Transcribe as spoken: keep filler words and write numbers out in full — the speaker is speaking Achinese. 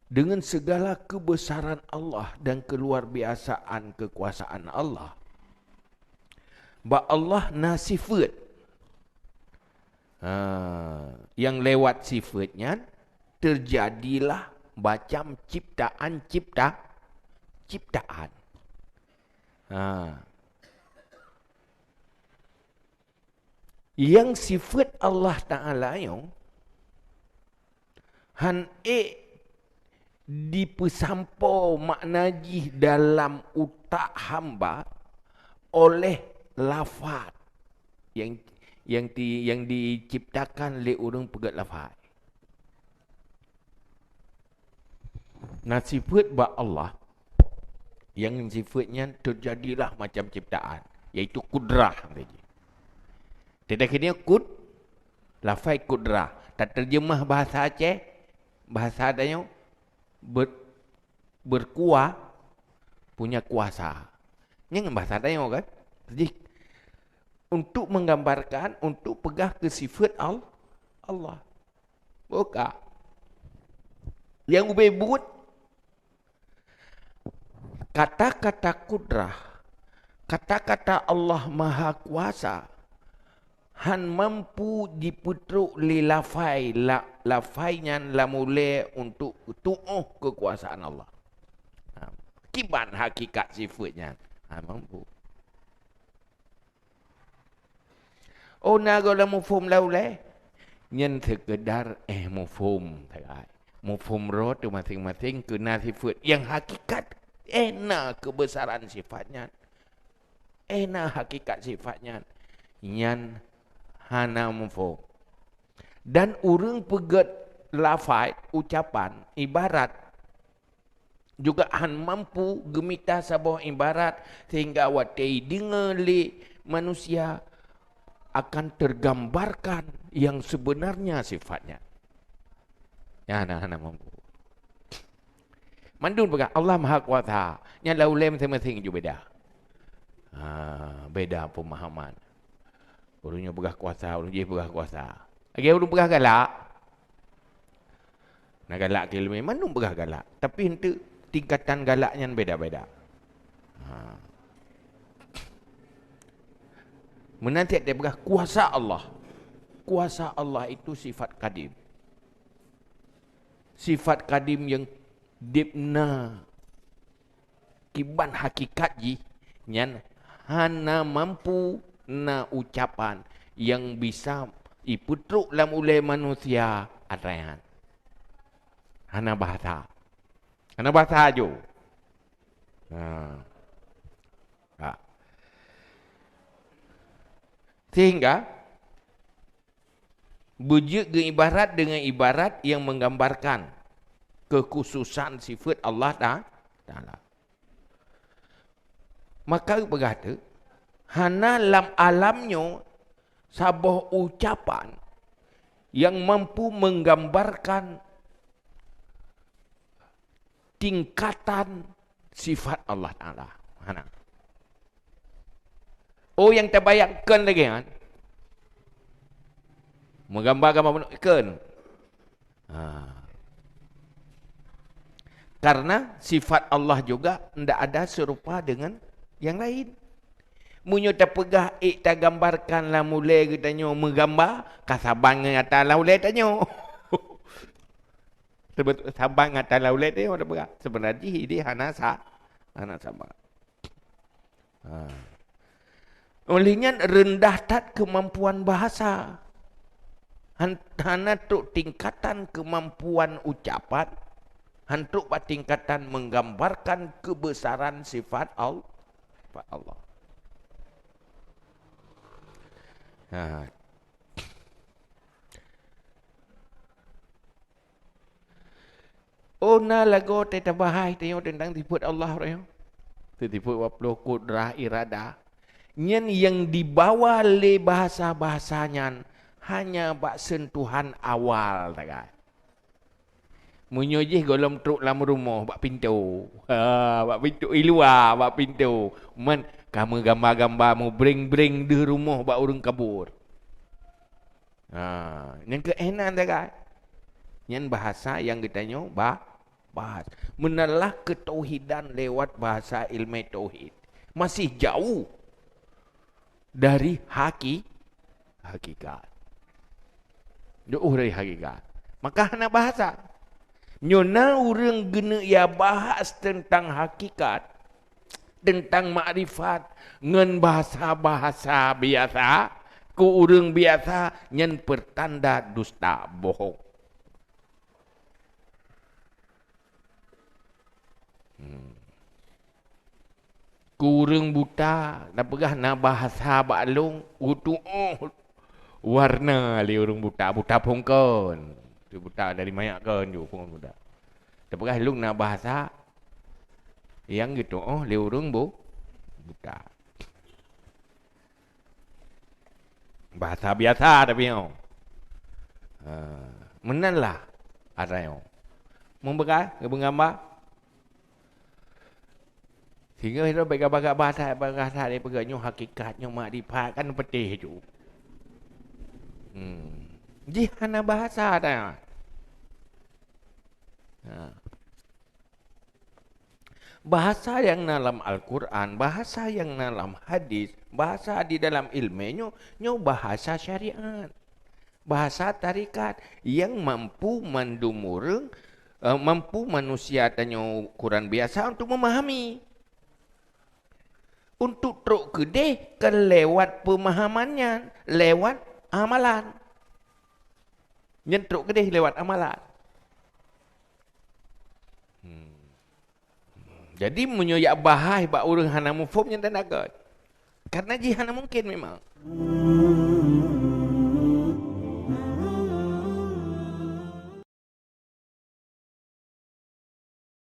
dengan segala kebesaran Allah dan keluar biasaan kekuasaan Allah, bak Allah na sifeut. Ha, nyang lewat sifeut nyan, teujadilah macam ciptaan-cipta-, ciptaan. Ha. Nyang sifeut Allah Taala nyoe, han ék dipeusampoe makna jih dalam utak hamba oleh lafaz nyang, nyang di-, nyang diciptakan lé ureuëng peugét lafaz. Na sifeut bak Allah, nyang sifeut nyan teujadilah macam ciptaan, yaitu kudrah, kata jih. Teudah kini kud-, lafai kudrah. Tateurjeumah bahasa Aceh, bahasa tanyoe, ber-, berkua-, punya kuasa. Nyan bahasa tanyoe kan? Jadi, untuk menggambarkan, untuk peugah ke sifat Al-, Allah. Buka. Nyang ubé buet, kata-kata kudrah, kata-kata Allah Maha Kuasa, han mampu jipeutrok lé lafai, la-, lafai nyan lam ulée untuk tuoh keukuasaan Allah. Ha, kiban hakikat sifat nyan? Han mampu. Oh, na gohlom muphom lam ulée? Nyan seukeudar, eh, muphom sagai. Muphom roh teuh maséng-maséng keu na sifat. Nyang hakikat, eh, na keubeusaran sifat nyan. Eh, na hakikat sifat nyan. Nyan hana muphom. Dan ureuëng peugét lafai, ucapan, ibarat, juga han mampu geumita saboh ibarat sehingga watée ideungoe lé manusia akan tergambarkan yang sebenarnya sifatnya. Ya, hana, hana mampu. Mandum peugah Allah Maha Kuasa, nyan lam ulée maséng-maséng ju beda. Ha, beda pemahaman. Ureuëng nyoe peugah kuasa, ureuëng jih peugah kuasa. Lagée ureuëng peugah galak. Na galak keu ileumé, mandum peugah galak. Tapi eunteuk tingkatan galak nyan beda-beda. Ha. Meunan cit tapeugah kuasa Allah. Kuasa Allah itu sifat kadim. Sifat kadim nyang deb na kiban hakikat jih nyan hana mampu na ucapan nyang bisa ipeutrok lam ulée manusia atra nyan. Hana bahasa. Hana bahasa aju. Ha. Ha. Sehingga beujeuet geuibarat deungon ibarat nyang menggambarkan kekhususan sifat Allah Ta-, Taala. Maka peugah teuk, hana lam alam nyoe saboh ucapan nyang mampu menggambarkan tingkatan sifat Allah Taala. Hana. Oh, nyang tabayangkan lagée nyan. Meugambar-gambar bunoe ikon. Ha. Karena sifat Allah juga ndak ada serupa dengan yang lain. Meunyoe tapeugah ék tagambarkan lam ulée geutanyoe meugambar, ka saban ngon nyata lam ulée tanyoe. Sebet-, saban nyata lam ulée tanyoe tapeugah. Sebenarnya jih ideh hana sa-, hana saban. Ha. Oleh nyan rendah that kemampuan bahasa. Han-, hana trok tingkatan kemampuan ucapan, han trok bak tingkatan menggambarkan kebesaran sifat Al-, sifat Allah. Ha. Oh, na lagoe teutabahai tanyoe teuntang sifat Allah roh nyoe. Sifat waploh kudrah irada. Nyan nyang dibawa lé bahasa-bahasa nyan hanya bak sentuhan awal sagai. Meunyoe jih gohlom trok lam rumoh bak pintoe. Ha, bak pintoe, i luwa bak pintoe. Man ka meugamba-gamba, mubreng-breng deuh rumoh bak ureuëng kabur. Ha, nyang keu inan sagai. Nyan bahasa nyang geutanyoe ba-, Pas. Meunan lah keutauhidan lewat bahasa ilmu tauhid. Masih jauh dari haki-, hakikat. Jauh dari hakikat. Maka hana bahasa. Nyoe na ureuëng geuneuk ya bahas tentang hakikat, tentang makrifat ngon bahasa-bahasa biasa, keu ureuëng biasa nyan pertanda dusta, bohong. Hmm. Keu ureuëng buta, tapeugah na bahasa bak lôn, utuoh warna lé ureuëng buta, buta phon kon. Tu buta dari manyak kon ju phon buta. Tapeugah lôn na bahasa nyang geutuoh lé ureuëng bu-, buta. Bahasa biasa tapi nyoe. Ha, meunan lah ata nyoe. Meubeuka, geupeugamba. Sehingga itu bak gaba-gaba that, bak gaba that dia peugah nyoe hakikat, nyoe makrifat kan peuteh tu. Hmm. Jih hana bahasa dah. Ha. Bahasa nyang na lam Al-Quran, bahasa nyang na lam hadis, bahasa di dalam ilmu nyoe, nyoe bahasa syariat. Bahasa tarekat nyang mampu mandum ureuëng, eh, mampu manusia tanyoe ukuran biasa untuk memahami. Untuk trok keudeh kan lewat pemahaman nyan, lewat amalan. Nyan trok keudeh lewat amalan. Hmm. Jadi, meunyoe jak bahas bak ureuëng hana muphom, nyan tanda göt. Karena jih hana mungkin memang.